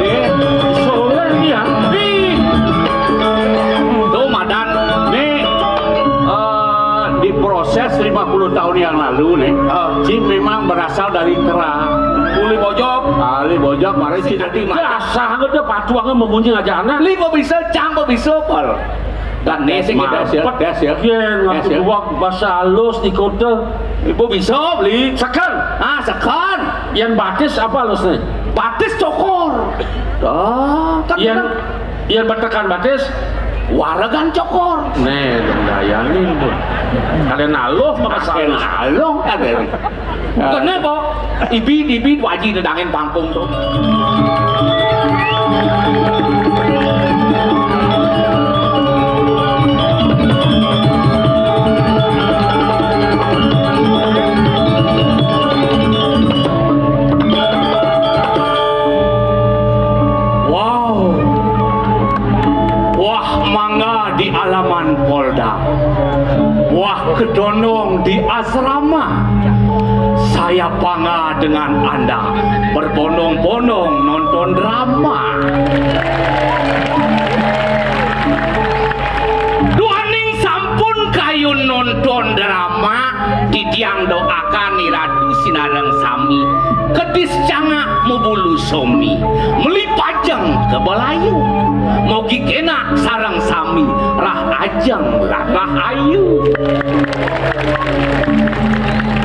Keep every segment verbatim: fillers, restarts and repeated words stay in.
Nggih, soleh ya. Nih. Tuh, madan. Nih, eh, diproses lima puluh tahun yang lalu nih. Ah. Ci memang berasal dari Kera. Uli Bojog. Uli Bojog, mari ci dadi madan. Dasar ada patuangan memunyi aja anak. Li kok bisa, cang kok bisa, Pol. Dan nih sing Mantap. Tes ya, tes ya. Yen Tes ya. Buat bahasa halus di kota. Ibu bisa beli. Sekan. Ah, sekan. Yang batis apa halusnya? Batis cokor. Ah, kan yang bener. Yang bertekan batis waregan cokor. Nih, dayangin tuh. Kalian aluh maka kalian aluh kan. Kenapa? Ibi, ibi, waji nedangin pangkung tuh. Wow. Wah, mangga di alaman Polda. Wah, kedondong di asrama. Saya bangga dengan Anda berbondong-bondong nonton drama. Duaning sampun kayun nonton drama, titiang doakan Ni Ratu sinareng sami. Kedis cangak mubulu somi. Meli pajeng ke belayu. Mogi kenak sareng sami. Rah ajeng lan rah ayu.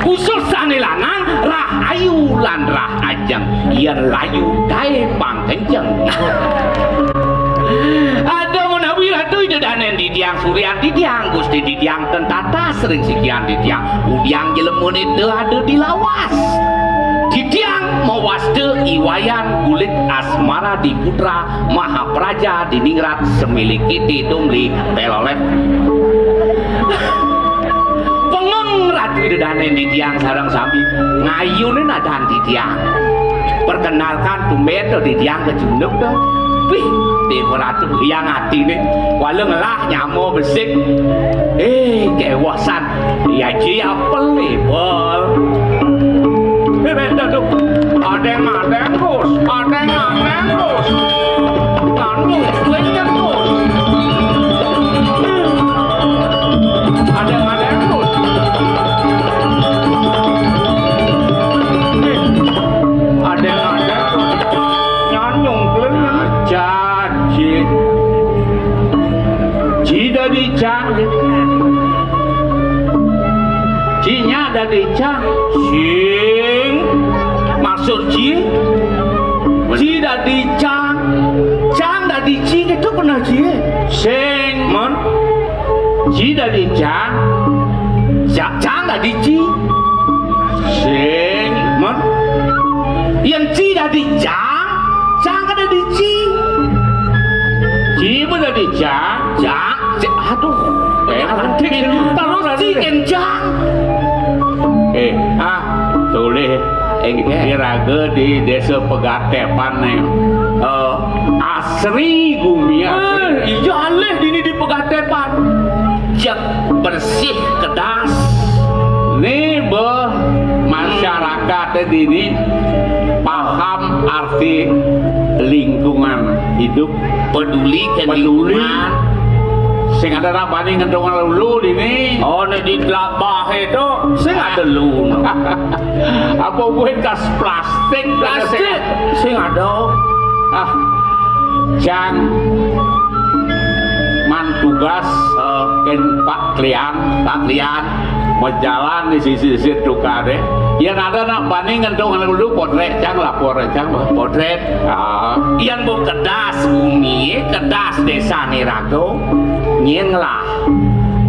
Khusus sane lanang, rah ayu lan rah ajeng. Yen layu kae pangkenceng. Aduh, menawi Ratu Ida Danen titiang, Suryan titiang, Gusti titiang, ten tatas ring sikian titiang. Udiang jelemone te ada di lawas. Titiang mawasta Iwayan Kulit Asmara di Putra Mahapraja di Ningrat Semiliki Tidumli Telolet. Pengeng Ratu Ida Danen titiang sareng sami ngayune nadan titiang. Perkenalkan tumben to titiang kecunduk to. Wih, Dewa Ratu yang atine wala ngelah nyamo besik. Eh, kewosan. Ya ji apel nih, Pol. Eh, ben, aduh. Adeng-adeng, Gus. Adeng-adeng, Gus. Anu, kuenya, Gus. Adeng-adeng, Gus. Eh, adeng-adeng, Gus. Nyanyung, kuenya. Aja, Ci. Ci dadi cang. Cinya dadi cang. Sing. Maksud Ci? Ci dadi cang. Cang dadi Ci, itu pernah Ci? Sing. Mon? Ci dadi cang. Ca-, cang dadi Ci. Sing. Mon? Yang Ci dadi cang. Cang kan dadi Ci. Ci pun dadi cang. Cang. Ci-, aduh. Eh, terus Ci kencang. Eh, ah, tulis. Eh, raga di Desa Pegatepan nih. Eh, asri gumi asri. Eh, iya, alih dini di Pegatepan. Cek bersih, kedas. Nih, beh, masyarakat dini paham arti lingkungan hidup. Peduli ke peduli. Lingkungan. Sing ada nak bani ngentungan dulu dini. Oh, nih di telabah itu sing ada lu. Apa buat tas plastik? Plastik sing ada. Ah, Cang man tugas. Eh. Ken Pak Klian. Pak Klian. Mau jalan di sisi-sisi tukar deh. Yang ada nak bani ngentungan dulu potret, Cang lapor, Cang. Potret. Ah. Yang mau kedas bumi, kedas desa Nirago, nyen ngelah.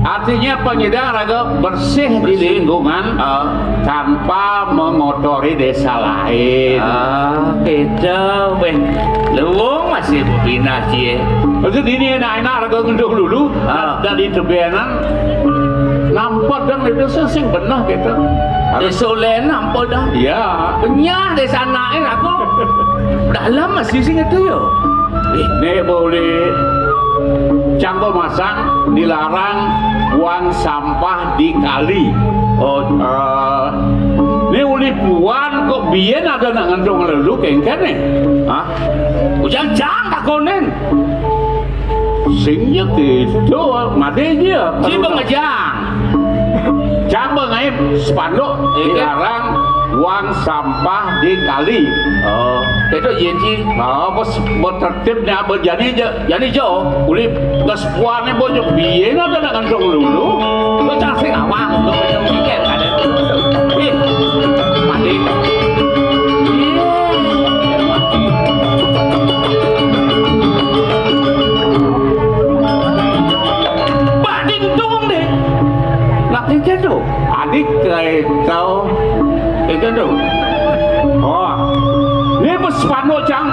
Artinya pengidang raga bersih di lingkungan, ah, tanpa mengotori desa lain. Ah, beda, weh. Luwung masih bebina, cie. Maksud ini enak-enak raga ngenduk dulu, ah, dari tebenan. Nampak dan itu sing benar gitu. Harus solen nampak dah. Iya. Benyah desa naik aku. Dalam masih sing itu yo. Eh, nih boleh. Cangko masang dilarang buang sampah di kali. Oh, eh, Né uli puan kok biyen ada nak ngendong lelu kéngkén né? Hah? Ujang jang takonin. Sing ya gitu, mati aja. Ci bengejang. Jang bengaim spanduk dilarang buang sampah di kali. Oh, itu iya, Ci. Oh, bos, bos tertib nih, apa jadi aja. Jadi jo, uli kesepuané bocah biyen ada nak ngantung lulu. Lo cang sing awang, lo cang pikir ada. Ih, mati. Bading tuh, Bang, deh. Nak pikir tuh. Adik kayak tau. Pikir tuh. Oh, ini bos pano cang.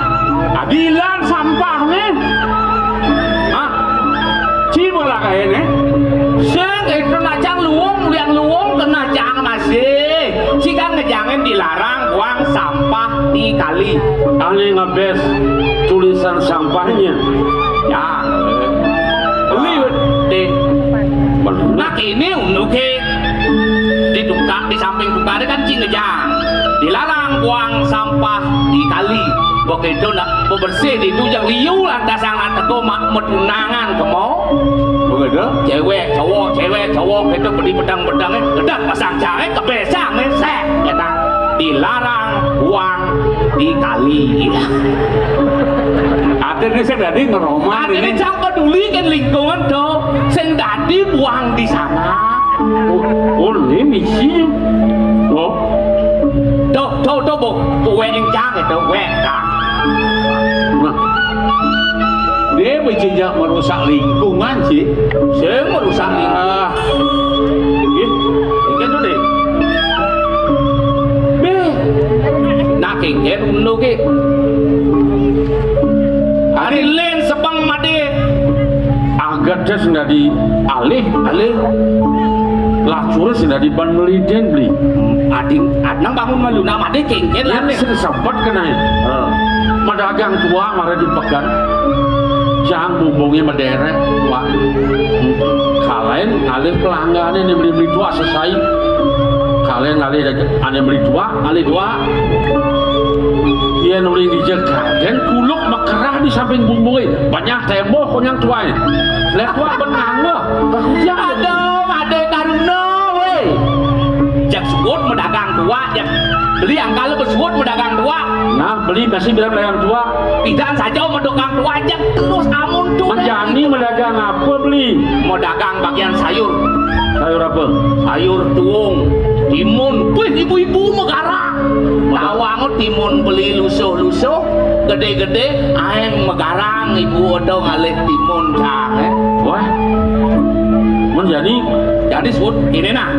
Adilan sampah nih. Hah? Ci malah kayak ini. Sing itu nak cang luwung, liang luwung kena cang masih. Ci kan ngejangin dilarang buang sampah di kali. Ané ngebes tulisan sampahnya. Ya. Beli di. Nah, ini unuke di tukang, di samping tukangnya kan ci ngejang. Dilarang buang sampah di kali. Begitu nak bebersih di itu yang liu lantas sangat teko mak metunangan kemo. Begitu? Cewek, cowok, cewek, cowok itu beli pedang-pedangnya, gedang pasang jahe, kebesang, sek, kita dilarang buang di kali. Artinya saya tadi ngeromah. Artinya ini. Jangan peduli kan lingkungan tuh, sing tadi buang di sana. Oh, oh, ini misi. Oh. Tuh, tuh, tuh, Bu. Kuwe yang cang itu, kuwe cang. Nah. Dia berjejak merusak lingkungan sih. Saya merusak lingkungan. Ah. Iya. Ini tuh deh. Beh. Nah, kengken dulu ke. Ari len sepang made. Agat sing dadi alih, alih. Lacur sing dadi ban meliden beli. Ading, adang bangun malu nama deh kengken lah. Yang sing sempat kena. Heeh. Madagang tua mara di pekan. Jang bumbungnya mederek tua. Kalain alih pelangganan yang beli-beli tua selesai. Kalain alih ane beli tua, alih tua. Iya nuli di jagaden kuluk mekerah di samping bumbungnya. Banyak tembok konyang tuai. Lek tuai benang lah. Aduh, ada karena weh. Jak suut medagang tua, jak beli angkal besuut medagang tua. Nah, beli masih bilang medagang tua. Pidan saja medagang tua, jak terus amun tuh. Menjani medagang apa beli? Medagang bagian sayur. Sayur apa? Sayur tuung, timun. Wih, ibu-ibu megara. Tawang timun beli lusuh-lusuh, gede-gede, aeng megarang ibu odo ngalih timun cang, eh. Wah. Mun jani. Jadi suut ini nah.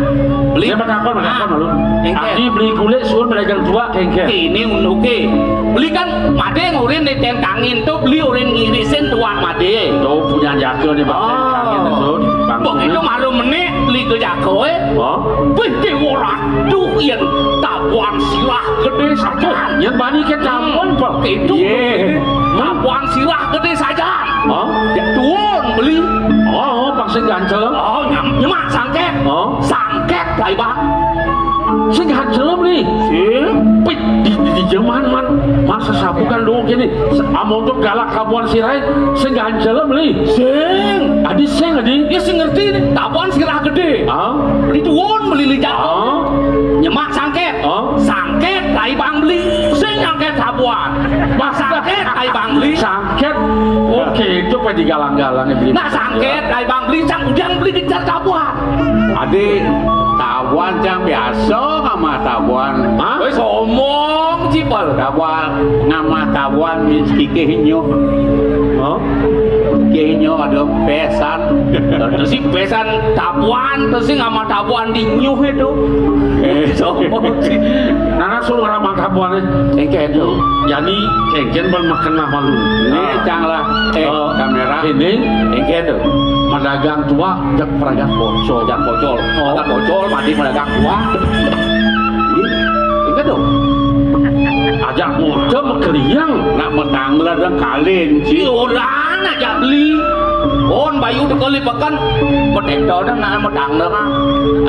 Beli. Dia matakon, matakon malu. Engke. Adi beli kulit suut pedagang tua kengke. Ini unuke. Beli kan made ngurin di ten kangin tuh beli urin ngirisin tua made. Tuh punya jago nih bang. Oh. Kangin tuh. Bang. Begitu malu menit beli ke jago, eh. Oh. Wih, dewa ratu yen tabuan sirah gede saja. Yen bani ke tabuan, Pak. Itu. Iya. Tabuan sirah gede saja. Hah? Ya, tuun beli. Oh, oh, pas sing gancel. Oh, nyam, nyemak sangket. Oh. Sangket, Pak Iban. Sing gancel beli. Sing. Pit, di, di, di zaman man, masa sabu kan dulu gini. Amun tuh galak tabuan sirah, sing gancel beli. Sing. Adi sing, adi. Ya sing ngerti nih, tabuan sirah gede. Ah? Beli tuun, beli licak. Ah? Nyemak sangket. Ah? Sangket, kai bang beli. Sing nyangket tabuan. Mas sangket, kai bang beli. Sangket. Oke, itu pe digalang-galang ya beli. Nah, sangket, kai bang beli, sang ujang beli kejar tabuan. Adi, tabuan cang biasa ngamah tabuan. Hah? Wis omong, Cipel. Tabuan ngamah tabuan mis kikih nyuh. Hah? Kikih nyuh ada pesan. Terus si pesan tabuan, terus si ngamah tabuan di nyuh itu. Eh, sombong sih. Nana suruh ngamah tabuan, eh. Engke itu. Jadi, kengken ban makan lah malu. Ini cang lah, eh, kamera. Ini. Engke itu. Madagang tua, jak peragat pocol. Jak pocol. Oh. Peragat pocol, mati madagang tua. Ih, ingat dong. Ajak muda mekeliang. Nak metang lah dan kalin, Ci. Orang ajak beli. On bayu tekali pekan. Meteta dah nak metang dah, Kang.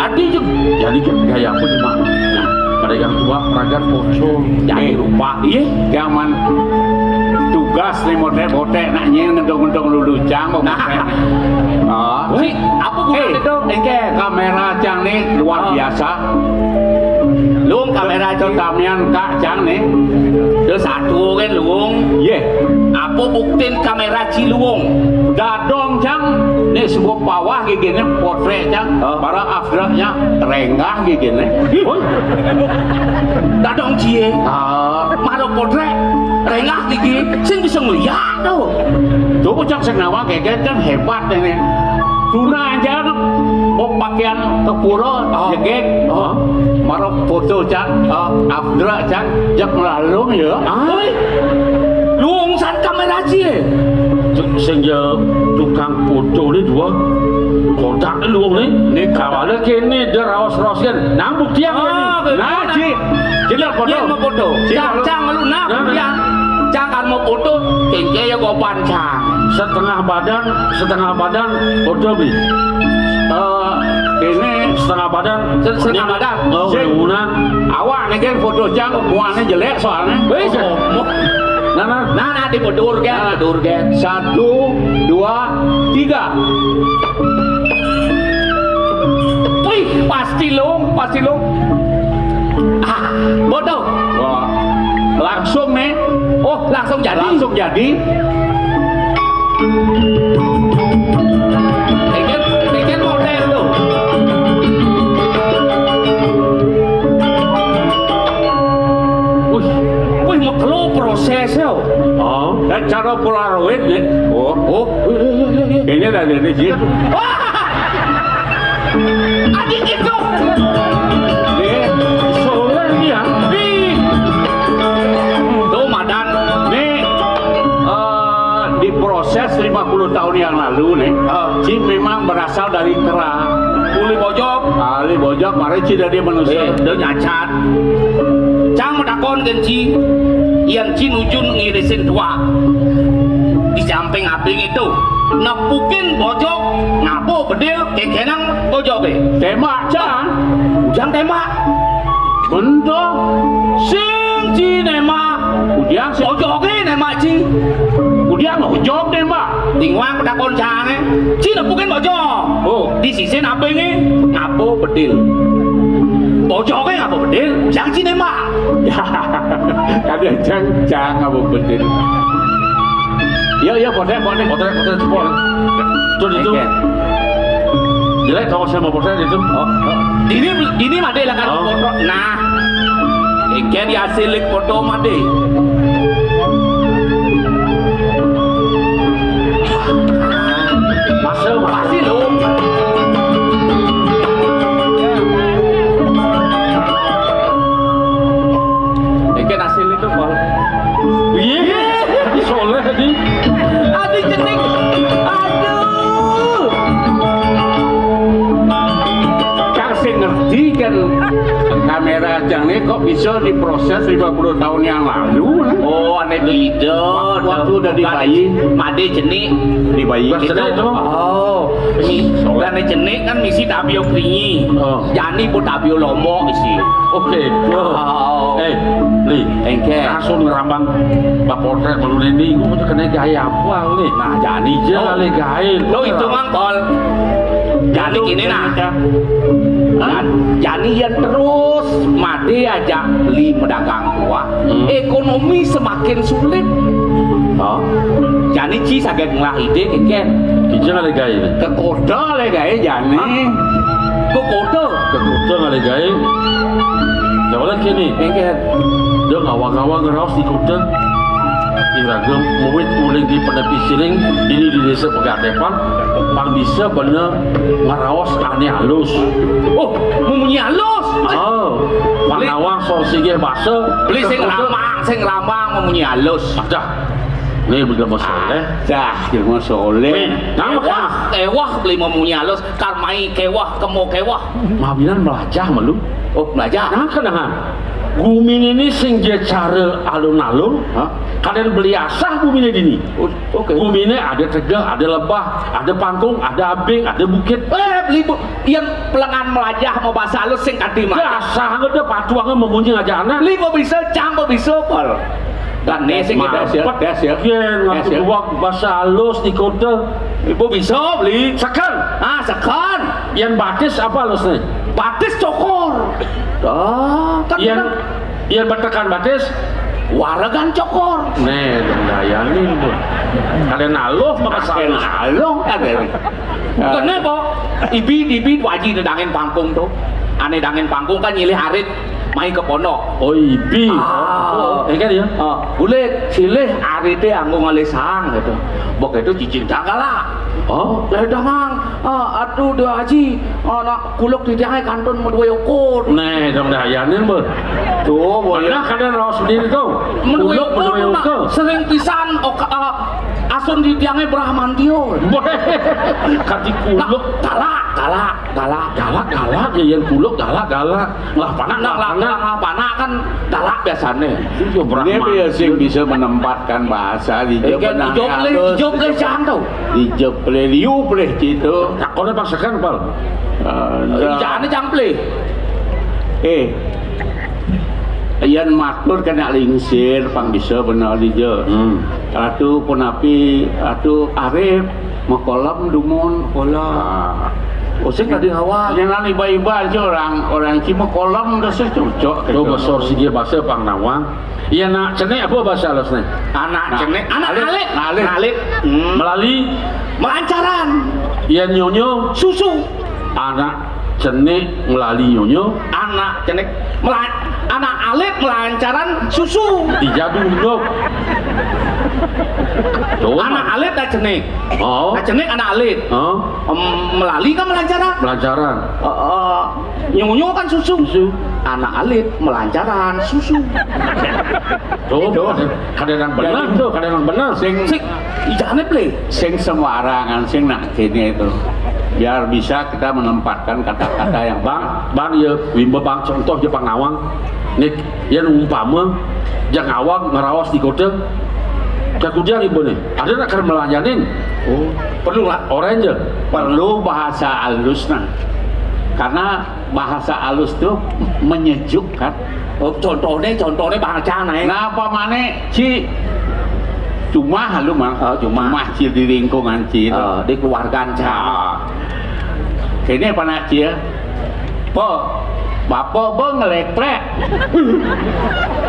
Adi juga. Jadi gaya apa cuma? Nah, pada Yang tua pragat pocong. Jadi eh, rupa, iya. Jangan tugas nih, motek-motek nak nyén, ngedong-ngedong lulucang kok. Nah. Motek. Ah. Si, apa gunanya eh, itu? Engke. Kamera cang nih luar ah, biasa. Luung kamera cang. Tamian kak cang nih. Terus satu kan luung. Iya. Apa buktin kamera Ciluung? Dadong cang. Nih sebuah pawah gigine, potrek cang. Oh. Para afdraknya renggah gigine. Woi. Dadong cie. Ah. Mara potrek renggah gigi. Sing bisa ngeliat tuh. Tuh cang sing nawang geget kan hebat ini. Tuna aja, oh, pakaian ke pura, oh, jegeg. Oh. Mara foto cang, oh, afdrak cang, jak melalung ya. Ah. Woi. Luung san kamera cie. Sing ya tukang foto ni dua. Kotak ni luung ni. Ni kawale kene dia raos-raos kan. Nang bukti yang ah, ini. Nah, Ji. Cina foto. Iya, mau foto. Cina cang, lu nah, nah, nah. Cang kan mau foto. Kengke ya gopan cang. Setengah badan, setengah badan foto bi. Eh, ini setengah badan. Se-, setengah badan. Oh, sing. Awak ni kan foto cang, muanya jelek soalnya. Wis. Oh. Nah, nah. Nah, nah, dibedur kan, nah, bedur kan. Satu, dua, tiga. Wih, pasti lo, pasti lo. Ah, bodoh. Wah, langsung nih. Oh, langsung jadi. Langsung jadi. Bikin, bikin model tuh. Wih, wih, makelo prosesnya. Oh, dan cara Polaroid nih. Oh, oh, ini dari ini sih. Wah! Adik itu. Nih, soalnya nih ya. Ih. Tuh, Madan. Nih, eh, diproses lima puluh tahun yang lalu nih. Ah. Ci memang berasal dari kera. Uli bojog. Uli bojog, mari Ci dari manusia. Eh, dia nyacat. Cang matakon ken Ci, yang Ci nuju ngirisin tua. Di samping abing itu, nepukin bojog, ngapa bedil, kekenang bojoge. Tembak, Cang. Ujang tembak. Bentuk. Sing Ci nembak. Ujang sing. Bojoge nembak Ci. Ujang ojog nembak. Tingwang takon Cange. Ci nepukin bojog. Oh. Di sisi abinge ngapa bedil. Bojoge ngapa bedil, Jang Ci nembak. Kada Jang, Jang ngapa bedil. Iya, iya, potret, potret. Potret, potret, potret. Tuh, itu. Oke. Jelek kalau saya mau potret itu. Oh, oh. Ini, ini mah dia lah kan foto. Nah. Iki diasilik foto mati. Masuk, masih lo. Iki hasil itu, Pol. Iya, soleh di. Adi cening. Aduh. Kang sing ngerti kan kamera Jang ini kok bisa diproses lima puluh tahun yang lalu, eh? Oh, aneh beda. Waktu udah di bayi. Made jenik. Di bayi. Pas itu. Oh, mi-, ane jenik kan misi tabio kringi. Oh. Jani pun tabio lombok isi. Oke. Oh. Eh, Li. Engke. Langsung ngerambang bak portret baru ini, gua tuh kena gaya apa, Li? Nah, jani je kali gaya. Lo itu mangkol. Jani gini nah. Hah? Jani yang terus mati aja beli medagang tua. Hmm. Ekonomi semakin sulit. Oh. Jani Ci saget ngelah ide keken. Kija kali gaya. Kekoda le gaya jani. Hah? Kekoda. Kekoda kali gaya. Ya oleh kini. Keken. Dia ngawang-ngawang ngeraos di kota. Iragem muwit uling di Penepi Siring, ini di Desa Pegatepan, pang bisa bener ngeraos ane halus. Oh, memunyi halus. Oh, panawa so sige basa. Beli sing ramang, sing ramang memunyi halus. Adah. Nih bener masalah. Dah, bener masalah. Wih, nang wah, eh, wah, beli memunyi halus. Karmai kewah, kemo kewah. Mawinan melajah malu. Oh, melajah. Nah, kenahan. Guminé né sing ja cara alun-alun, ha? Kadén beli asah guminé dini. O-, oké. Guminé ada tegeh, ada lebah, ada pangkung, ada abing, ada bukit. Eh, beli bu-, yén pelengan melajah mau bahasa halus sing kadi mah. Dasar ada patuangé memunyi aja anak. Beli mau bisa, cang mau bisa, Pol. Kan né sing kita Mampet. Tes ya. Yén ngaku Tes ya. Buak bahasa halus di kota. Ibu bisa beli. Seken. Ah, seken. Yén batis apa halusné? Batis cokor. Ah, kan Yén, bener. Yén betekan batis? Waregan cokor. Né, dong dayanin, Bu. Kadén aluh maka Kadén salah. Aluh, kadén. Kéné, Po. Ibi, ibi, Bu Aji né dangin pangkung to. Ané dangin pangkung kan nyilih arit, mai ka pondok. Oh, ibi. Ah. Oh, iya kan ya? Ah, bulik, silih arité anggo ngalih sang gitu. Bok itu cicing cangkala. Oh. Lédangang. Ah, aduh, Déwa Aji, anak kuluk titiangé kantun madué ukud. Né, dong dayanin, Bu. Tuh, Bu. Pernah kadén raos sendiri tuh. Madué ukud, madué ukud. Sering pisan, ok, ah, asun titiangé Bramantio. Kadi kuluk. Nah, galak, galak, galak. Galak, galak, ya, yén kuluk, galak, galak. Lah, panak, nah, lah, panak. Lah, lah, panak kan galak biasané. Iya, Brahma. Ini ya sing bisa menempatkan bahasa di Eh, kan, Jawa Tengah dijawab lé, halus. Dijawab lé, cang tau. Dijawab lé, liu lé gitu. Takoné pas sekan, Pal. Eh, enggak. Jangan cang plé. Eh, yén matur kena lingsir, pang bisa bener dija. Hmm. Ratu punapi, Ratu Arif, makolem dumun, kola. Ah. Usik tadi ngawal. Yén iba-iba aja orang, orang cuma kolem udah sih cocok. Coba gitu. Sor sigi bahasa pang nawang. Iya, nak cenik apa bahasa halusné? Anak cenik, anak alit. Alit. Anak alit. Hmm. Melali. Melancaran. Iya, nyonyo. Susu. Anak cenik melali nyonyo. Anak cenik mela-, anak alit melancaran susu. Dijadu nyok. Coba. Anak alit tak cenik. Oh. Nah, cenik anak alit. Oh. Em, melali kan melancaran. Melancaran. Eh, eh, nyonyo kan susu. Susu. Anak alit melancaran susu. Tuh, tuh. Kadén, kadén yang benar tuh, kadén yang benar. Sing, sing, ijane plé. Sing sembarangan, sing nak kéné itu. Biar bisa kita menempatkan kata-kata yang Bang, Bang, ya, wimba Bang, contoh aja Bang Nawang. Nih, yén umpama, jang awang ngeraos di kota, kakudian ibu nih, ada nak keur melayanin? Oh, perlu lah. Orange. Perlu bahasa halus, nah. Karena bahasa halus tuh menyejukkan. Oh, contohnya, contohnya bahasa, nah. Nah, apa mana, Ci? Cuma lu mah. Oh, cuma. Cuma, Ci, di lingkungan, Ci, itu. Oh, di keluarga, Ci. Nah. Ini apa, nak, Ci, ya? Po, bapak, Bang, ngeleklek.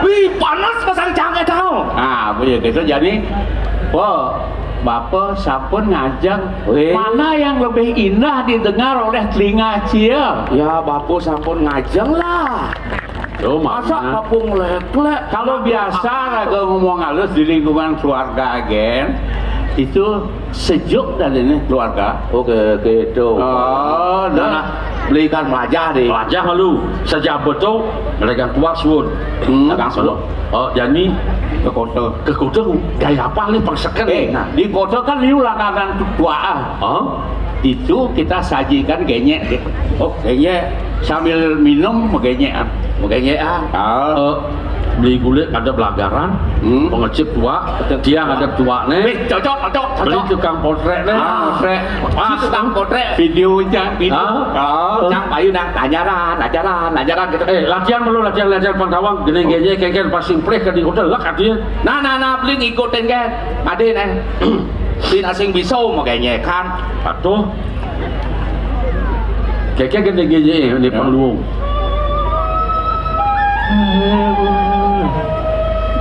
Wih, panas pasang cangkeh tahu. Ah, apa ya, gitu. Jadi, po, bapak sampun ngajeng. Wih. Mana yang lebih indah didengar oleh telinga, Ci, ya? Ya, bapak sampun ngajeng lah. Loh, masa mana? Bapak ngeleklek? Kalau biasa, raga ngomong halus di lingkungan keluarga agen, itu sejuk dan ini keluarga. Oke, gitu. Oh, nah, nah, belikan wajah deh. Wajah lu, sejak betul, belikan kuat suun. Hmm. Dagang suun. Oh, jadi ke kota. Ke kota, gaya apa nih, pangseken? Eh, nah, di kota kan liu langganan tua, ah. Oh? Itu kita sajikan genyek. Oh, genyek. Sambil minum, genyek, ah. Genyek, ah. Ah. Eh, beli gulik ada belagaran, hmm, pengecip tua, betul, tiang tua. Ada tua nih. Wih, cocok, cocok, cocok. Beli tukang potrék nih. Ah, potrék. Pas. Si tukang potrék. Videonya, video. Ah. Ah. Yang payu nang ajaran, ajaran, ajaran gitu. Eh, latihan perlu latihan, latihan pangkawang, gini, gini, kengken pas simpleh ke di hotel, lek artinya. Nah, nah, nah, beli ngikutin kan. Adin, eh. Di asing bisa mau kayaknya kan. Atuh. Kayaknya gini, gini, ini ya. Pangluung.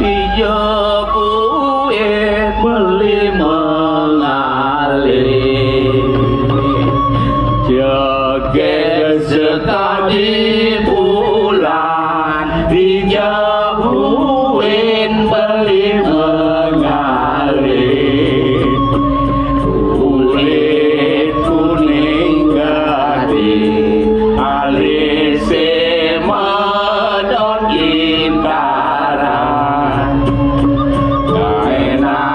Dijapuin beli mengalir. Joget sekadi bulan dijapuin beli mengalir. Kulit kuning gading, alisé medon intaran. Kaénak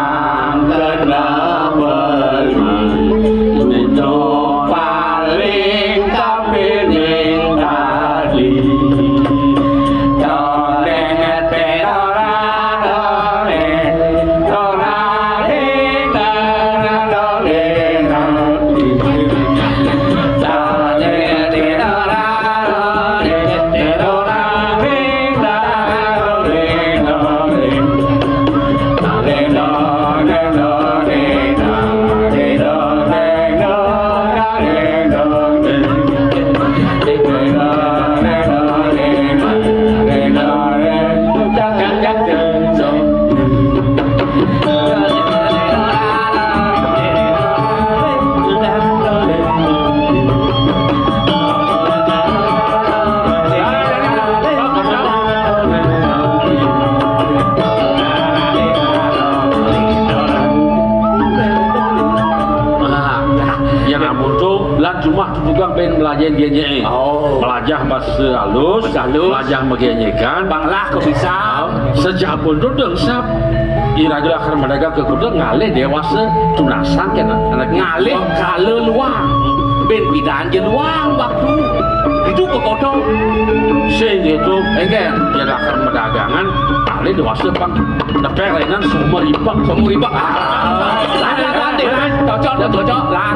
Melajah dia nyai. Oh. Melajah bahasa halus, bahasa halus. Melajah megenyekan. Banglah kok bisa. Sejak pun tu dengsap. Iraga lakar madagang ka kuda ngalih dewasa tunasan kena anak ngalih kala luang. Ben pidan je luang waktu. Itu kekodong. Sing itu. Engken. Dia lakar madagangan ngalih dewasa pang. Nepek lainan sumber ibak. Sumber ibak. Ah. Lan, lan, lan, deh, lan. Cocok, cocok, lan.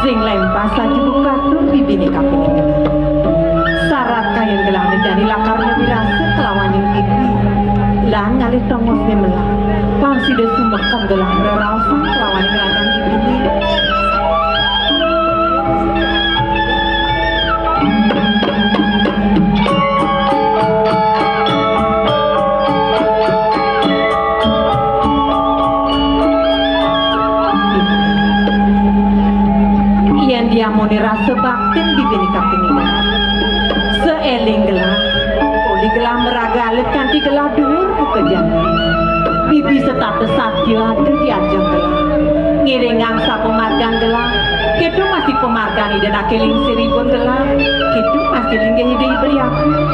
Sing lempas saja buka tur bibine kapining. Sarat kayen gelah jani lakar wirasa kelawaning pipi. Lan ngalih tongosne melah. Pang sida sumekem gelah reraosan kelawaning ragan bibine. Yen diamone rasa baktin bibine kapining. Seeling gelah, uli gelah maraga alit kanti gelah duur buka jani. Bibi setata satya ada di ajeng gelah. Ngiringang sapamargan gelah, keto masih pamargan Ida Anaké Lingsir ibun gelah, keto masih linggih Ida Hyang Widhi.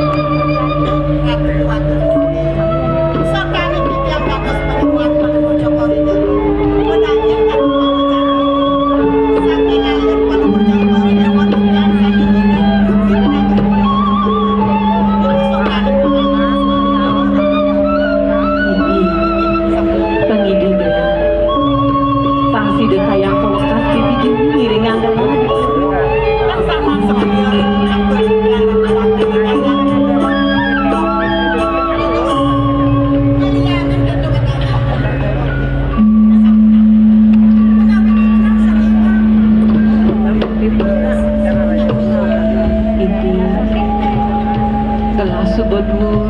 Pangidih gelah. Pang sida kayang kawekas di bibine ngiringang gelah. Iti gelah suba duur.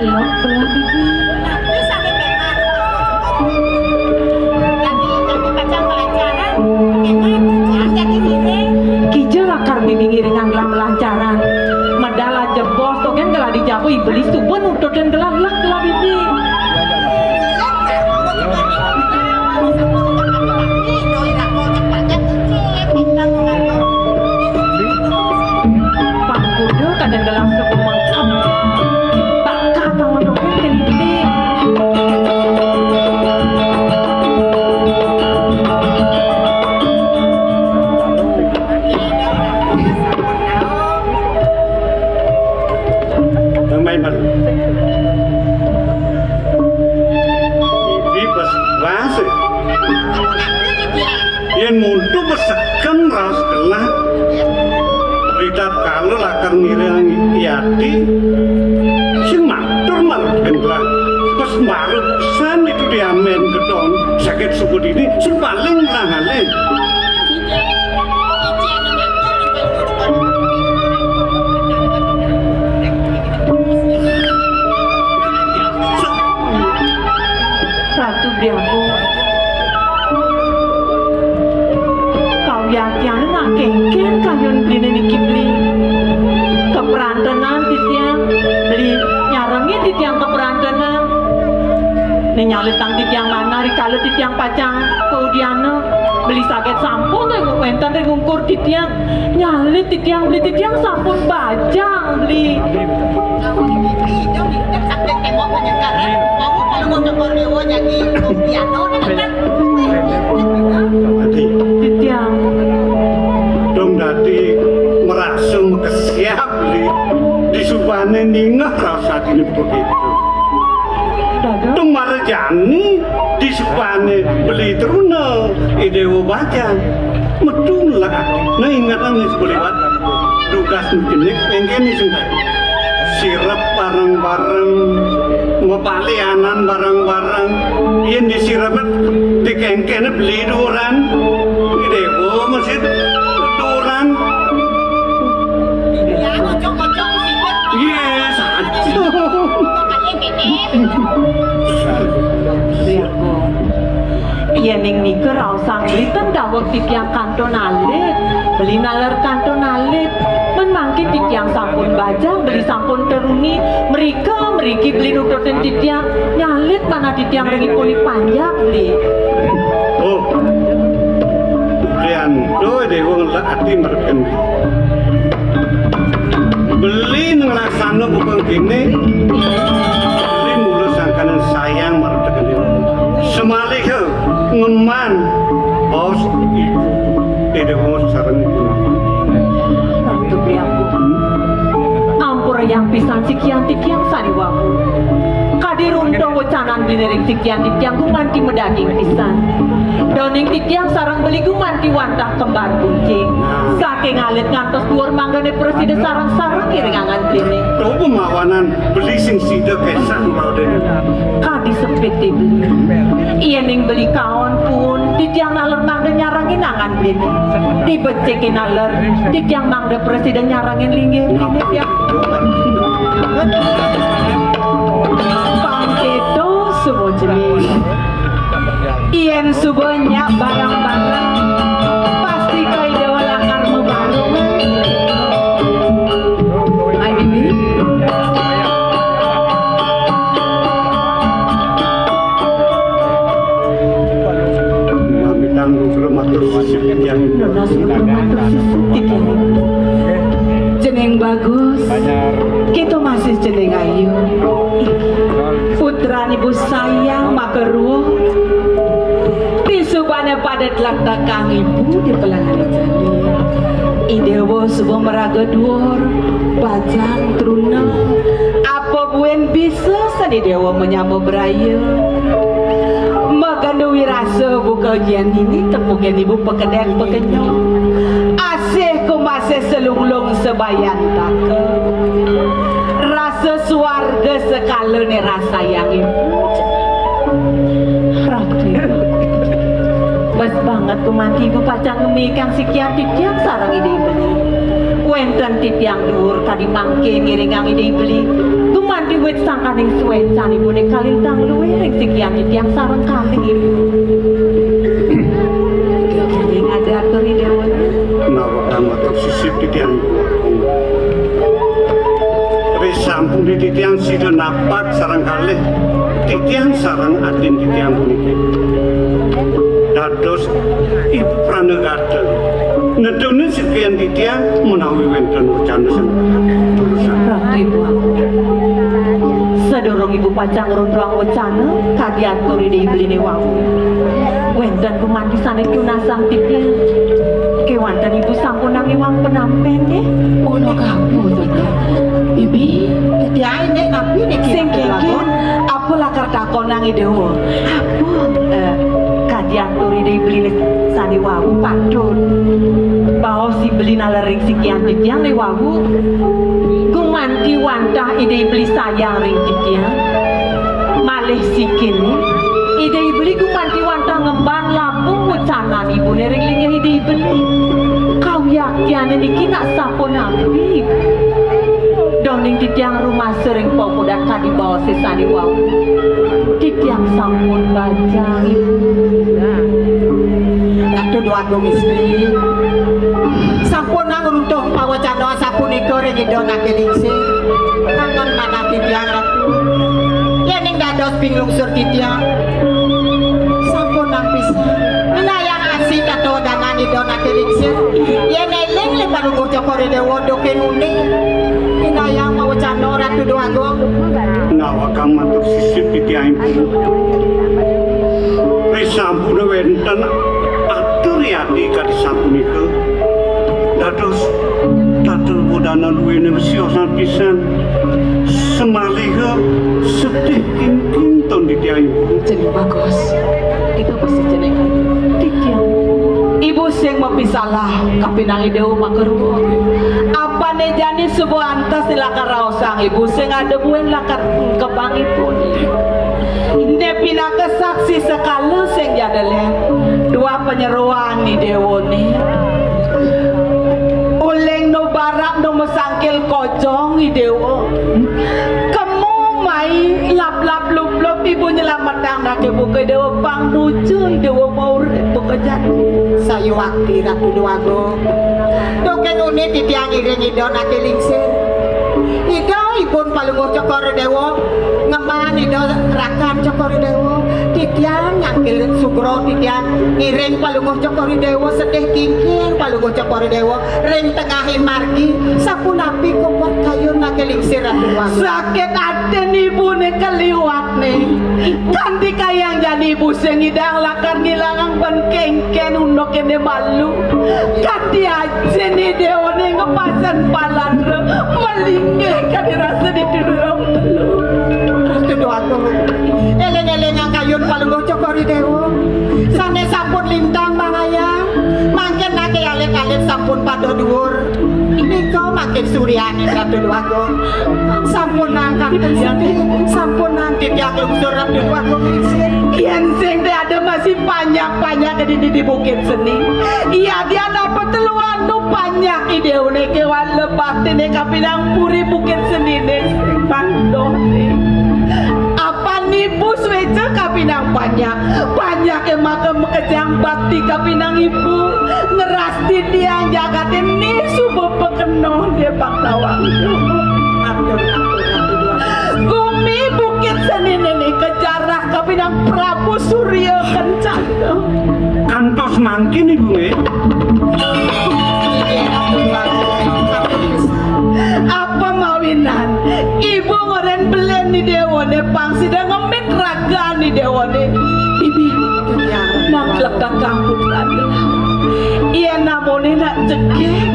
Lok belah bibir. Kija lakar bibi ngiringang gelah malancaran. Medal aja bos, togen gelah di jaba iblis suba nututin gelah lek gelah bibi. Pangkuda kadang gelah suba mengkep. Bakal kamu togen keliti. Tambahin baru. Bibi pas rasa. Yen muntu besekem raos gelah. Ritatkala lakar ngiring yati, sing matur marep gelah. Pas marep san itu diamen gedong sakit suku dini, sing paling ngalih. Ratu Briago, kawiaktiane nak kengken kayun bline niki beli. Keprantenan titiang beli nyarengin titiang keprantenan. Ning Nyalitang titiang manah rikala titiang pacang kaudiana, beli saget sampun ring wénten ring ungkur titiang. Nyalit titiang beli, titiang sampun bajang beli. Adi, titiang dong dadi marasa makesiab beli, disubané ningeh raos atiné begitu. Dadong. Tung mara jani disubané beli truna, I Déwa bajang. Metu ngelak ati. Nah, ingetang nih sebeliwat. Dugas nu cenik, éngkén nih sing sirep bareng-bareng, mapalianan bareng-bareng. Yén disirep dikéngkéné beli duuran. I Déwa masih duuran. Iya, saja. Yéning nika raosang beli ten daweg titiang kantun alit, beli naler kantun alit. Mén mangkin titiang sampun bajang, beli sampun teruni, mrika mriki beli nututin titiang, nyalit manah titiang ring ipun i panjak beli. Oh. Beli antuk Déwa ngelak ati marep beli. Beli nang laksana buka kéné. Beli mula sangkaning sayang marep beli. Semaliha ngemban baos ibu. Déwa sareng ibu. Ratu Biang. Ampurayang pisan sikian titiang sane wau. Kadi runtuh wecanan beli ring sikian titiang gumanti madaging pisan. Doning titiang sareng beli gumanti wantah kembar kuncing. Saking alit ngantos duur manggane prasida sareng-sareng iring angan beli. Tuh pemawanan beli sing sida kesah mau dene. Kadi sepit di beli. Yening beli kaon pun, titiang naler mangda nyarengin angan beli. Dibecikin naler, titiang mangda prasida nyarengin linggih beli, ya. Pang keto suba jenis. Yen suba nyak barang-barang, pasti kai dewa lakar mabarung. Ai, ini. Mamitang rudra matur sisip titiang. Nunas rudra matur sisip titiang. Jeneng bagus, kita masih jeneng ayu. Putran ibu sayang maka ruh. Disubane pada tlatakang ibu di pelangan jani. Idewa suba maraga duur, bajang truna. Apa buin bisa sani dewa menyama braya? Maganda wirasa buka nyen ini tepungen ibu pekedek pekenyong. Asih kumasih selunglung sebayantaka. Rasa suarga sekala ne rasayang ibu. Ratu. Bes banget gumanti ibu pacang ngemikan sikian titiang sareng Ida Beli. Wenten titiang duur kadi mangke ngiringang Ida Beli. Gumanti wit sangkaning suencan ibune kalintang luih ring sikian titiang sareng kalih ibu. Ing ada atur Ida Beli. Nawakang matur sisip titiang. Risampun titiang sida napak sareng kalih titiang sareng adin titiang puniki. Dados ibu pranagata. Nedune sekian titiang menawi wenten wecana sing urusan. Ratu ibu. Sadurung ibu pacang ngruntuang wecana, kadi atur Ida Beline wau. Wenten gumanti sane tunasang titiang. Kewanten ibu sampunang iwang penampen nggih. Puna kabur, Tata. Bibi, titiang nek napi nek sing kira-kira kengken, apa lakar takonang Ida? Apa? Eh, kadi atur Ida Beline sane wau patut. Baos si Beli naler ring sikian titiang ne wau. Gumanti wantah Ida Beli sayang ring titiang. Malih sikine, Ida Beli gumanti wantah ngemban labung wecanan ibune ring linggih Ida Beli. Kawiaktiane niki nak sapunapi? Doning titiang rumasa ring papudak kadi baose sane wau. Titiang sampun bajang, Ibu. Aduh, Dwagung Istri. Sampun nang runtuh pawecana sapunika ring Ida Nake Lingsir. Angen manah titiang, Ratu. Yening Dados pinglungsur titiang. Sampun nang pisan. Minayang asih katudanan Ida Naké Lingsir. Yén éling ring Palungguh Cokor I Déwa duké nguni. Minayang mawecana Ratu Déwagung. Nawakang matur sisip titiang ibu. Risampun wénten atur yati kadi sapunika. Dados tata wudana duwéné siosan pisan. Semaliha sedih kingking ton titiang ibu. Jeneng bagus. Kita pasti jeneng titiang. Ibu sing mapisalah kapinang I Déwa makaruwa. Apané jani suba antes lakar raosang ibu sing ada buin lakar kebangipun. Né pinaka saksi sekala sing jadalén. Dua panyeroan I Déwané. Uling nu barak nu masangkil kojong I Déwa. Kemu mai lap-lap lup-lup ibu nyelametang naké buka I Déwa pang nuju I Déwa maurip buka jani. Sayuwakti Ratu Déwagung. Duké nguni titiang ngiring Ida Naké Lingsir. Ida ibun Palungguh Cokor I Déwa, ngemban Ida rakan Cokor I Déwa. Titiang nyangkil sugra titiang ngiring Palungguh Cokor I Déwa sedih kingking Palungguh Cokor I Déwa ring tengahing margi. Sapunapi kupat kayun Naké Lingsir Ratu Déwagung? Sakit atin ibuné kaliwat né. Kanti kayang jani ibu sing ngidang lakar ngilangang ban kénkén unduk kéné malu. Kanti ajin I Déwané ngepasang palandra malinggih kadi rasa dituduh rong telu. Ratu Déwagung. Éling-élingang kayun Palungguh Cokor I Déwa. Sané sampun lintang mangayang. Mangkin naké alit-alit sampun pada duur. Nika mangkin suryaning Ratu Déwagung. Sampunang kantun sedih, sampunang titiang lungsur Ratu Déwagung Lingsir. Yén sing té ada masih panjak-panjak di, di, di Bukit Seni. Iya, dia dapat teluan nu panjak I Déwané kéwala baktiné kapinang puri Bukit Seniné sing mandoh. Apan ibu suéca kapinang panjak. Panjaké maka makejang bakti kapinang ibu. Ngeras titiang jagaté né suba pakenoh dé bak tawang. Atur, atur, atur, atur. Gumi Bukit Seniné né kajarah kapinang Prabu Surya Kencana. Kantos mangkin ibu nggih. Apa mawinan? Ibu ngoren belén I Déwané pang sida ngemit ragan I Déwané. Bibi, nang lekakang putrane. Yén namoné nak cekek.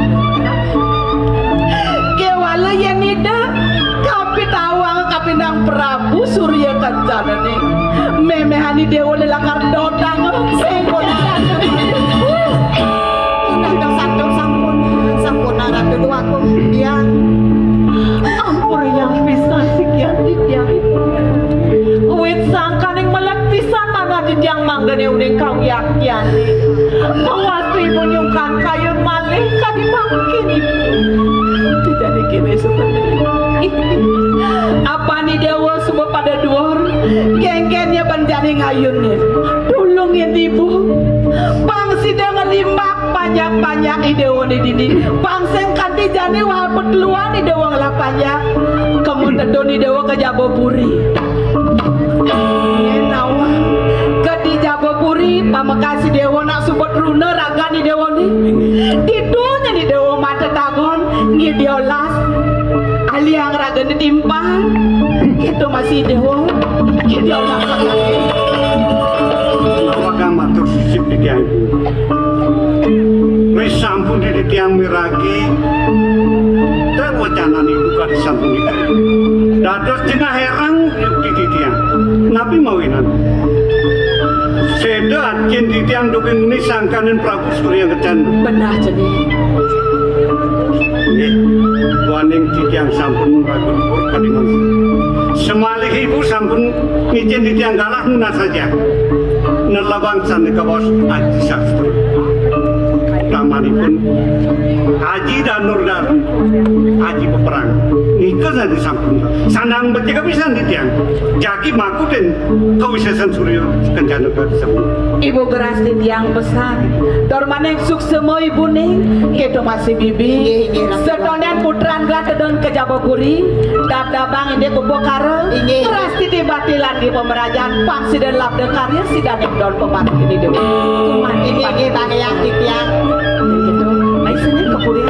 Kéwala yén ida kapitawang kapinang Prabu Surya Kencanané. Méméhan I Déwané lakar dodang. Sing Sampun, sampun, sampun, Ratu Déwagung. Iya. Ampurayang pisan sikian titiang ibu. Wit sangkaning melek pisan manah titiang manggane uning kawiaktian. Mawastu ibu nyungkan kayun malih kadi mangkin ibu. Dijadi kene seperti ini. Apani Déwa suba pada duur, kengkennya ban jani ngayunnya. Tulungin ibu. Pang sida ngelimbak panjak-panjak I Déwa di dini. Pang sing kanti jani wahab peteluan I Déwa ngelah panjak. Kemu tedun I Déwa ke Jabapuri. Nawang. Ke di Jabapuri, pamekas I Déwa nak subet runa ragan I Déwa ni. Ditu nyen I Déwa mata tagon, ngi diolas. Aliang ragane timpal. Itu masih I Déwa. Ngi diolas. Apakah matur sisip di tiang itu? Wis sampun di tiang miragi. Ter wacanan ibu kadi sampun di. Dados jengah herang di titiang. Napi mawinan? Seda ajen titiang dukin muni sangkaning Prabu Surya Kencana. Benah jeni. Nggih, waning titiang sampun ragu kadi mangsa. Semalih ibu sampun ngicen titiang galah nunas saja. Nelebang sane kabaos aji sastra. Taman Aji Danur Daru, aji peperang. Nika sane sampun. Sandang becik pisan titiang. Jagi makudin kawisesan Surya Kencana Kasem. Ibu geras titiang pesan. Tur maning suksema ibuning, kita masih bibi. Inggih, inggih, Ratu. Setonen putran gelah tedun kejaba guri, dab-dabang indik upakara. Inggih. Geras titi batilan di pemerajan, pang sida labda karya, sida ning don pemati ini dewe. Kuman inggih, inggih, Bang Eyang titiang. Gitu. Ayo sini ke puri.